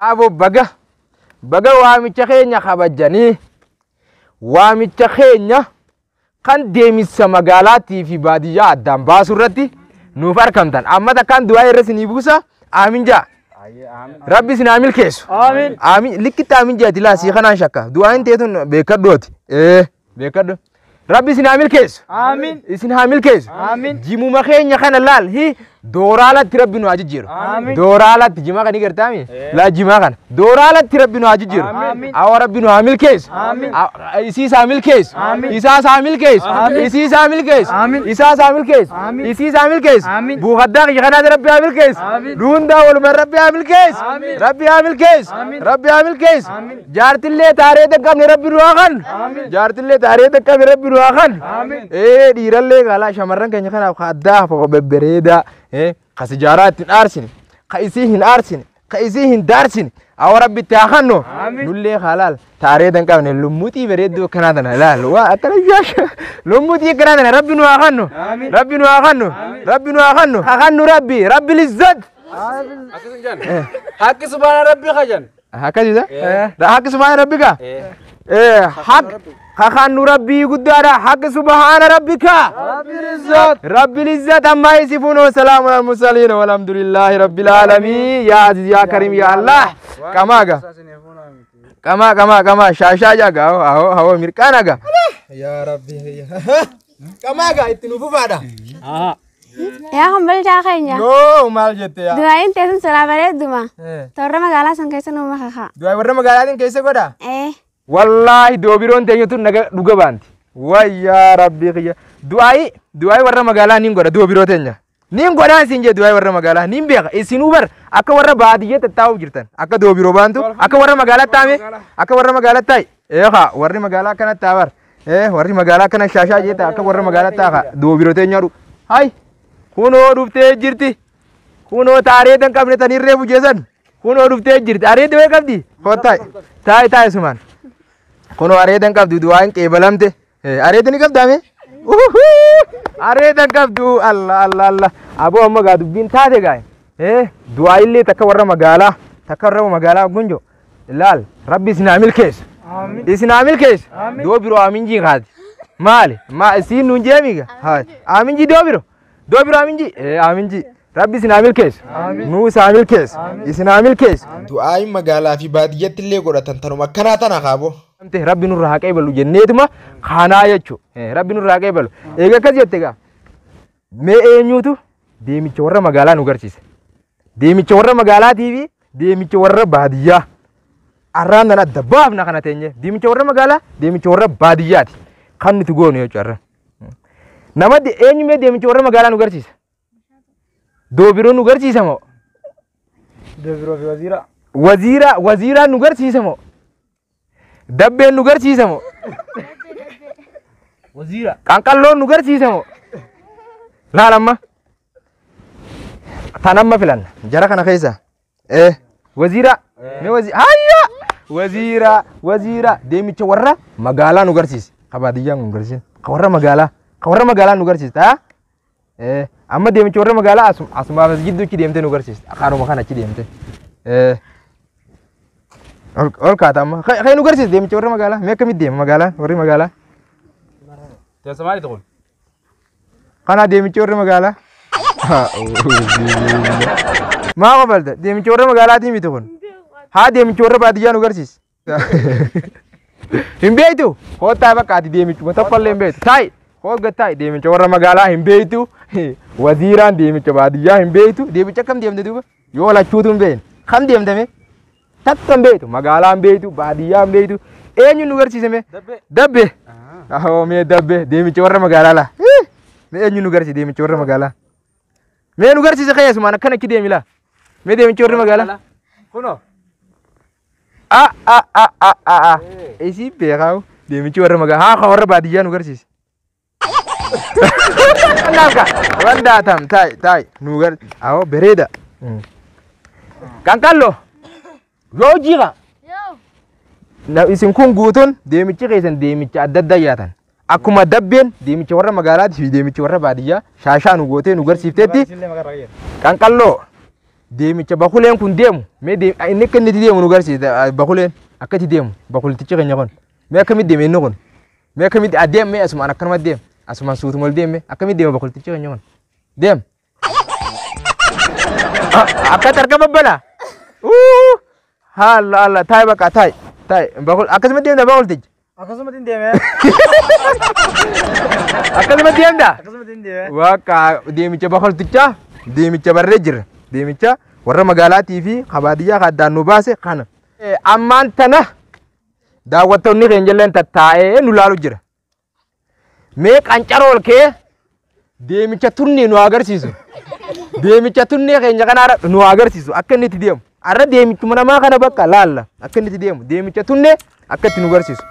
Abo baga baga waamicha keenya kabajanii waamicha keenya kan deemisa magaalaatii fi baadiyyaa addaan baasu irratti nuuf argamtan. Amma takkaan du'aa irra isinii buusa. Aamin jaa. Rabbi isin haa milkeessu. Aamin. Aamin likkitti aamin jaati laa sii kanaan shakka. Du'aan teetun beekadhooti. Ee beekadho. Rabbi isin haa milkeessu. Aamin. Isin haa milkeessu. Aamin. Jimuma keenya kana laal hi dooraalatti rabbi nu haa jijjiiru. Aamin. Dooraalatti jimaa kan gartaami? Laa jimaa kana. Dooraalatti rabbi nu haa jijjiiru. Aamin. Awa rabbi nu haa milkeessu. Aamin. Isiis haa milkeessu. Aamin. Isaas haa milkeessu. Aamin. Isiis haa milkeessu. Aamin. Isaas haa milkeessu. Aamin. Isiis haa milkeessu. Aamin. Buufaddaa kiyya kanaas rabbi haa milkeessu. Aamin. Duundaa walumaan rabbi haa milkeessu. Aamin. Rabbi haa milkeessu. Aamin. Rabbi haa milkeessu. Aamin. Jaartillee taaree dhaqqabne rabbi nu haa kennu. Aamin. Jaartillee taaree dhaqqabne rabbi nu haa kennu. Aamin. Ee dhiirallee galaa shamarran keenya kanaaf ka addaa ka bebbereedaa ka sijaaraa ittiin aarsine ka isii hin aarsine ka isii hin daarsine awa rabbi itti haa kennu. Aamin. Nullee halaal taaree tan qabne lummuxii bareedduu akkanaa tana ilaal waa akkana shaasha lummuxii akkanaa tana rabbi nu haa kennu. Aamin. Rabbi nu haa kennu. Rabbi nu haa kennu. Haa kennu rabbi rabbi lizzat. Haqqi subhaana rabbi kajan. Akkasisa? Haqqi subhaana rabbika? Haq kakannu rabbii guddaadha. Haqqi subhaana rabbika. Rabbi izzat. رب العزة عما يصفون وسلام على المرسلين والحمد لله رب العالمين يا عزيز يا كريم يا الله كما كما كما كما شاشا جاga aho aho mirqaana ga يا ربي كما ga itti nu fufaadha. Yaa hombolchaa keenya. No maal jette yaa. Du'aayin teessun silaa bareedduma. Torra magaalaa san keessa nuu makakaa. Du'aa warra magaalaatiin keessa godha. Ee. Wallaahi doobiroon teenya tun naga dhuga baanti. Wayyaa rabbii kiyya. Du'aayi du'aayi warra magaalaa niin godha doobiroo teenya. Niin godhaa isin jee du'aayi warra magaalaa niin beeka isinuu bar akka warra baadiyyaa tattaa'uuf jirtan akka doobiroo baantu akka warra magaalaa taa'ame akka warra magaalaa taa'i. Eekaa warri magaalaa akkana taa'a bar. Ee warri magaalaa akkana shaashaa jeeta akka warra magaalaa taa'a doobiroo teenya dhu. Hai kunoo dhuftee jirti. Kunoo taaree tan qabne tan irree bujeessan. Kunoo dhuftee jirti. Areeddi wayii qabdi? Koo taa'i. Taa'i taa'i sumaan. Kunoo areedan qabdu du'aan qeebalamte. Areeda ni qabdaame? Areedan qabdu Allah Allah Allah. Aboo amma gaa dubbiin taate gaa. Du'aa illee takka warra magaalaa takka warra magaalaa gunjo. Ilaal rabbi isin haa milkeessu. Aamin. Isin haa milkeessu. Aamin. Doo biroo aamin jii kaati. Maali? Ma isiin nuun jeemiga? Haa. Aamin jii doo biroo. Doo biroo aamin jii. Aamin jii. Rabbi isin haa milkeessu. Aamin. Nuu isin haa milkeessu. Isin haa milkeessu. Du'aayin magaalaa fi baadiyyatti illee godhatan tanuma akkanaa tana kaaboo. Amte rabbi nurraa haa qeebalu jenneetuma kanaa jechuudha. Rabbi nurraa haa qeebalu. Eega akkas jette egaa mee eenyuutu deemicha warra magaalaa nu garsiise? Deemicha warra magaalaatii fi deemicha warra baadiyyaa. Arraan tana adda baafna kana teenye. Deemicha warra magaalaa deemicha warra baadiyyaati. Kan nuti goonu jechuudha arraan. Nama eenyu mee deemicha warra magaalaa nu garsiise? Doobiroo nu garsiisa moo? Doobiroo fi waziira. Waziira waziiraan nu garsiisa moo? Dabbeen nu garsiisa moo? Waziira. Qanqalloon nu garsiisa moo? Laal amma. Tan amma filanna. Jara kana keessa. Waziira. Mee waziira. Hayya! Waziira waziira deemicha warra magaalaa nu garsiise. Ka baadiyyaa nu garsiise. Ka warra magaalaa. Ka warra magaalaa nu garsiise. Haa? Amma deemicha warra magaalaa asumaaf as gidduutti deemtee nu garsiiste. Akaanuma kana achi deemte. Ol kaata amma. Kee nu garsiise deemicha warra magaalaa. Mee akkamitti deema magaalaan warri magaalaa? Teessa maaliiti kun? Kana deemicha warra magaalaa. Maa qofalta deemicha warra magaalaatii miti kun. Haa deemicha warra baadiyyaa nu garsiise. Hin beektu? Koottaa bakka ati deemichuma tokkollee hin beektu. Taa'i hoogga taa'i deemicha warra magaalaa hin beektu. Waziiraan deemicha baadiyyaa hin beektu. Deemicha akkam deemte duuba? Yoo lachuutu hin beekne. Kam deemtame? Takka hin beektu. Magaalaa hin beektu. Baadiyyaa hin beektu. Eenyu nu garsiise mee? Dabbee. Dabbe. Ahoo mee dabbe deemicha warra magaalaa laa. Mee eenyu nu garsiise deemicha warra magaalaa? Mee nu garsiise keessumaan akkana achi deemi laa. Mee deemicha warra magaalaa? Kunoo. A a a a a a. Isii beekaa deemichi warra magaalaa haa warra baadiyyaa nu garsiise. Kanaaf ka wanta tam taa'i taa'i nu gar ahoo bareeda. Qanqalloo yoo jiqa. Isin kun guutuun deemichi keessan deemicha adda addaa yaatan. Akkuma dabbeen deemicha warra magaalaatii fi deemicha warra baadiyyaa shaashaa nu gootee nu garsiifteetti Isillee maqaa irraa qanqalloo Deemicha bakuleen kun deemu mee inni akka inni itti deemu nu garsiisa bakuleen akka itti deemu bakultichi keenya kun mee akkamitti deeme inni kun mee akkamitti adeem mee asumaan akkanuma deem asumaan suutuma ol deeme akkamitti deema bakultichi keenya kun deem akkatti harka babbala haala haala taa'i bakka taa'i taa'i bakul akkasuma deemta bakultichi Akkasumatti hin deeme. Akkasuma deemta Akkasumatti hin deeme. Waaqa deemicha bakultichaa deemicha barree jira deemicha warra magaalaatii fi baadiyyaa kan addaan nu baase kana. Ammaan tana daawwattoonni keenya illee tattaa'ee nu laalu jira. Mee qancaroo ol ka'ee deemicha tunnee nu agarsiisu. Deemicha tunnee keenya kana nu agarsiisu akka inni itti deemu. Har'a deemichuma namaa kana bakka laalla akka inni itti deemu deemicha tunnee akka itti nu agarsiisu.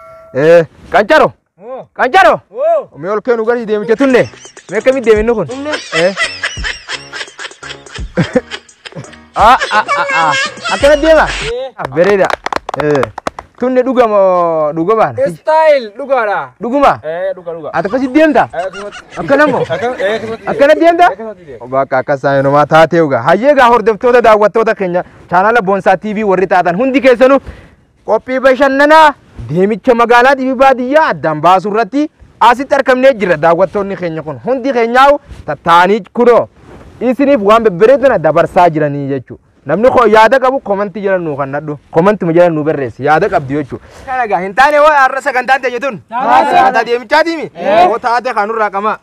Qancaroo qancaroo mee ol ka'ee nu agarsiisu deemicha tunnee mee akkamitti deeme inni kun? Akkana deema? Bareeda. Tunne dhugama dhuga baana. Style dhugaadha. Dhuguma? Dhuga dhuga. Ati akkasitti deemta? Akkana moo? Akkana deemta? Bakka akkas saayinumaa taatee dhuga. Hayyee gaa hordoftoota daawwattoota keenya chaanala Boonsaa TV warri taatan hundi keessanuu qophii bashannanaa deemicha magaalaa fi baadiyyaa addaan baasuu irratti asitti argamnee jira daawwattoonni keenya kun hundi keenyaa'u tattaanii kunoo isiniif waan babbareedan dabarsaa jiranii jechuudha. Namni koo yaada qabu komantii jala nuu kannadhu komantii jala nuu barreessi yaada qabdi jechuudha. Kana egaa hin taane hoo har'a sagantaan ta'e jetun sagantaa deemichaatiimi hoo taate kanurraa qamaa.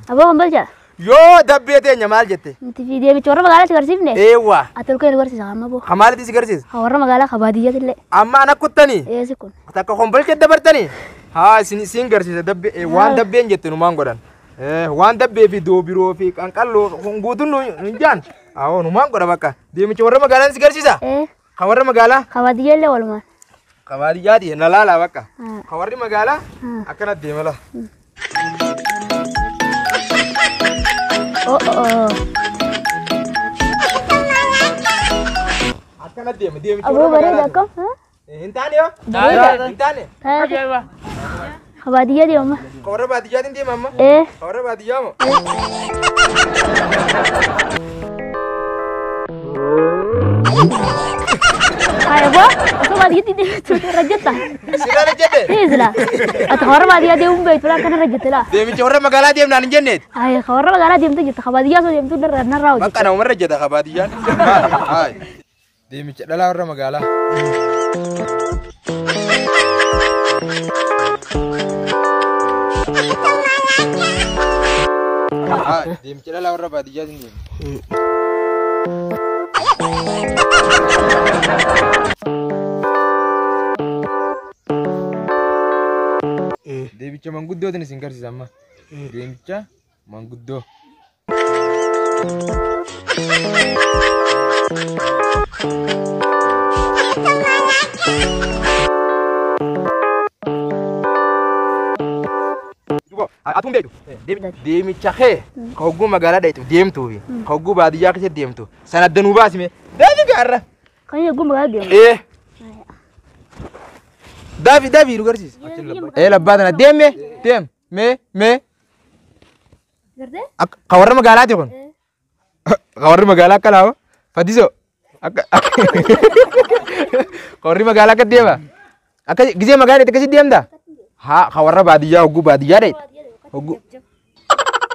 Aboo kombolcha. Yoo dabbee teenya maal jette? Nuti fi deemicha warra magaalaa si garsiifne. Eewwa. Ati ol ka'ee nu garsiisa amma boo. Hamaalitti si garsiisa? Ha warra magaalaa ka baadiyyaatti illee. Amma ana kuttanii? Eessi kun. Takka kombolcha dabartanii? Haa isin isin garsiisa dabbee waan dabbeen jette numaan godhan. Waan dabbee fi doobiroo fi qanqalloo guutuun nu hin jaan. Awoo numaan godha bakka. Deemicha warra magaalaan si garsiisa? Ka warra magaalaa? Ka baadiyyaa illee walumaan. Ka baadiyyaati na laalaa bakka. Ka warri magaalaa akkana deema laa. Akkana deema deemicha Aboo warra bareeda magaalaa. akkam? Hin taane yoo? Hin taane? Ka baadiyyaa deema. Ka warra baadiyyaatiin deema amma? Ka warra baadiyyaa moo? Hai aboo osoo baadiyyaatti deemtu irra jetta. Sirra jette? Sila. Ati warra baadiyyaa deemuun beektu laa akkana irra jette laa. Deemicha warra magaalaa deemnaan hin jenneeti? Hai ka warra magaalaa deemtu jetta ka baadiyyaa osoo deemtu narraa hojjetta. Bakka namumarra jetta ka baadiyyaan. Hai. Deemicha dhalaa warra magaalaa. Hai deemicha dhalaa warra baadiyyaatiin deema. Deemicha manguddootiin isin garsiisa amma. Deemicha manguddoo. Atuun beektu deemicha kee ka hogguu magaalaa dheetu deemtuu fi ka hogguu baadiyyaa keessa deemtu sana adda nuu baasime daafi gaarra. Kan hogguu magaalaa deemu. Daafi daafi nu garsiisa. Labbaa tana deemme deem mee mee. Ka warra magaalaati kun. Ka warri magaalaa akka laafa Fadisoo akka ka warri magaalaa akka deema akka gisee magaalaa akkasi deemta. Haa ka warra baadiyyaa hogguu baadiyyaa dheetu. Hogguu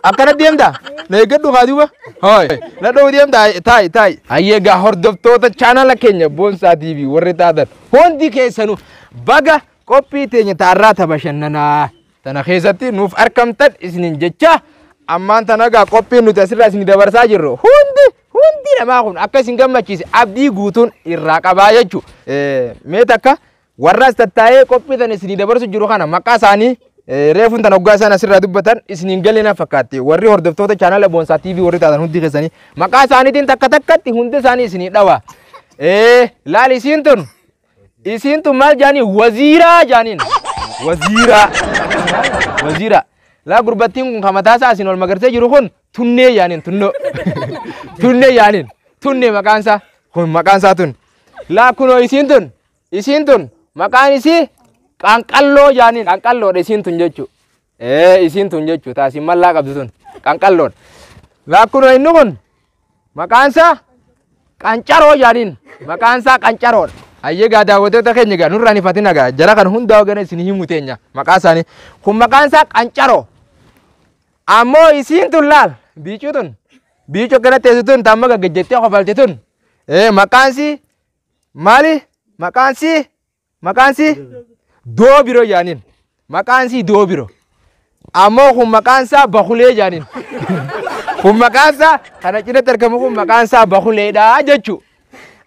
akkana deemta na eeggadhu haa duuba hooy na dhowwu deemta taa'i taa'i. Hayyee gaa hordoftoota chaanala keenya Boonsaa TV warri taatan hundi keessanuu baga qophii teenya taarraa bashannanaa tana keessatti nuuf argamtan isiniin jecha ammaan tana gaa qophiin nuti asirraa isin dabarsaa jirru hundi hundi namaa kun akka isin gammachiise abdii guutuun irraa qabaa jechuudha. Mee takka warra as tattaa'ee qophii tana isinii dabarsu jiru kana maqaa isaanii reefuun tan hoggaa isaan asirraa dubbatan isiniin galee na fakkaatti warri hordoftoota chaanala Boonsaa TV warri taatan hundi keessanii maqaa isaaniitiin takka takkatti hundi isaanii isinii dhawa. Laali isiin tun isiin tun maal jaaniin waziiraa jaaniin waziiraa waziiraa laa gurbattiin kun kan mataa isaa asiin ol magarsee jiru kun tunnee jaaniin tunnoo tunnee jaaniin tunnee maqaan isaa kun maqaan isaa tun laa kunoo isiin tun maqaan isii qanqalloo jaaniin qanqalloodha isiin tun jechuudha. Isiin tun jechuudha taasiin mallaa qabdu tun qanqalloodha. Laa kunoo inni kun maqaan isaa Qancaroo jaaniin. Maqaan isaa Qancaroodha. Hayyee gaa daawwattoota keenya gaa nurraan ifatina gaa jara kan hundaa gana isin himu teenya maqaa isaanii. Kun maqaan isaa Qancaroo. Ammoo isiin tun laal biicuu tun biicuu akkana teessu tun tamma gaggejettee kofalte tun. Maqaan isii maali? Maqaan isii maqaan isii Doobiroo jaaniin. Maqaan isii Doobiroo. Ammoo kun maqaan isaa Bakulee jaaniin. Kun maqaan isaa kana cinatti argamu kun maqaan isaa Bakuleedha jechuudha.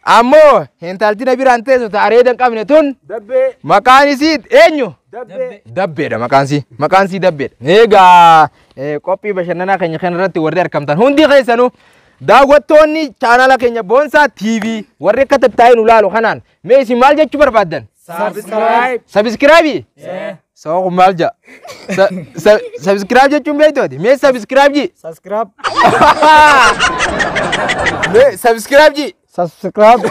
Ammoo intalti na biraan teessu ta areeda hin qabne tun Dabbee. maqaan isii eenyu? Dabbee. Dabbeedha maqaan isii. Maqaan isii Dabbeedha. Egaa qophii bashannanaa keenya kana irratti warri argamtan hundi keessanuu daawwattoonni chaanala keenya Boonsaa TV warri akka tattaa'ee nu laalu kanaan mee isin maal jechuu barbaaddan? Subscribe. Sabiskiraabii? Sababa kun maal jedha? Sabiskiraayib jechuun beektooti? Mee sabiskiraayib ji? Subscribe. Mee sabiskiraayib ji? Subscribe.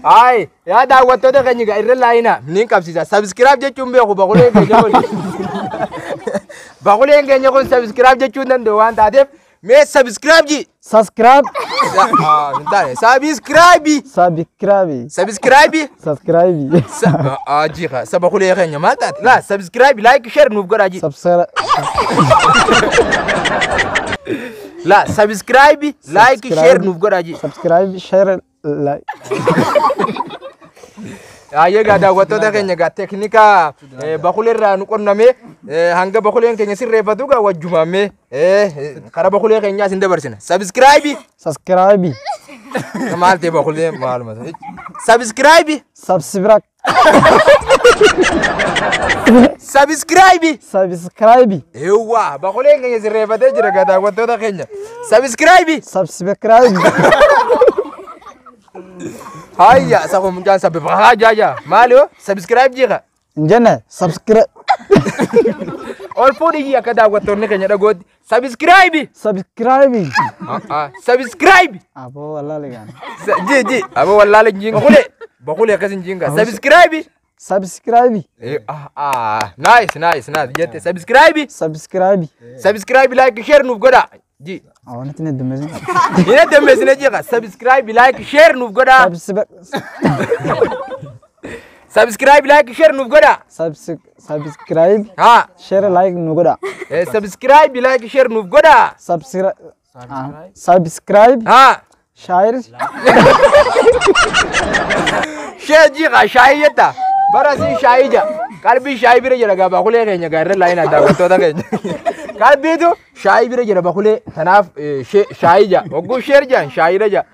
Ay, yaa daawwattoota keenya egaa irra laayina niin qabsiisa. Sabiskiraayib jechuun beeku baquleen keenya kun. Baquleen keenya kun sabiskiraayib jechuu hin danda'u waan taateef mee sabiskiraayib ji? Subscribe. Hin taane sabiskiraayibii. Subscribe. Sabiskiraayibii. Subscribe. Jiika saba kulee keenya maal taate? Laa sabiskiraayib laayik sheer nuuf godhaa ji. Subscribe. Laa sabiskiraayib laayik sheer nuuf godhaa ji. Subscribe. Share. Like. Ayyee gaa daawwattoota keenya gaa teeknika bakuleerraa nu qonnamee hanga bakuleen keenya sirreeffatu gaa wajjumamee karaa bakulee keenyaas hin dabarsina. Sabiskiraayibii. Subscribe. Maal ta'e bakulee maaluma. Sabiskiraayibii. Subscribe. Sabiskiraayibii. Subscribe. Eewwaa bakuleen keenya sirreeffatee jira gaa daawwattoota keenya. Sabiskiraayibii. Subscribe. Hayya isa kun mucaan sabbe haa jaa maali hoo sabiskiraayib jiika. Hin jenne subscribe. Ol fuudhii akka daawwattoonni keenya dhagootti sabiskiraayibii. Subscribe. Sabiskiraayib. Aboo wallaale gaan. Ji ji aboo wallaale hin jiinga bakulee bakulee akkas hin jiinga sabiskiraayibii. Subscribe. Nice nice nice jette sabiskiraayibii. Subscribe. Sabiskiraayib like share nuuf godhaa. Ji Wanti ni dummeessin. hin dammeessine jiika sabiskiraayib like share nuuf godhaa. Sabiskiraayib like share nuuf godhaa. Subscribe. Haa Share like nu godha. sabiskiraayib like share nuuf godhaa. Subscribe. Haa Share. Share jiika shaayii jetta. Bara si shaayii ja. Qalbii shaayii bira jira gaa bakulee keenya gaa irra laayinaa daawwattoota keenya. Qalbiitu shaayii bira jira bakulee kanaaf shaayii ja. Hogguu share jaan shaayiidha ja.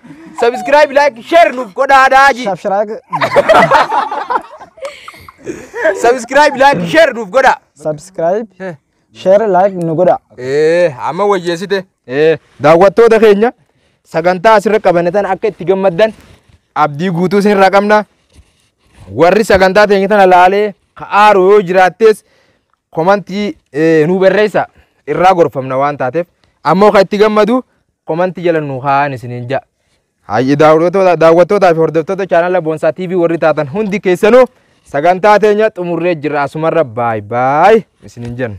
Sabiskiraayib like share nuuf godhaadhaa ji. Subscribe. Sabiskiraayib like share nuuf godhaa. Subscribe. Share like nu godha. Amma wayyeessite daawwattoota keenya sagantaa asirra qabanne tan akka itti gammaddan abdii guutuu isinirraa qabna. Warri sagantaa teenya tana laalee ka'aaru yoo jiraattes komantii nuu barreessa irraa gorfamna waan taateef ammoo kan itti gammadu komantii jala nu kaa'an isiniin ja'a. Hayyi daawwattootaa fi hordoftoota chaanala Boonsaa TV warri taatan hundi keessanuu sagantaa teenya xumurree jirra asumarra baay baay isiniin jenna.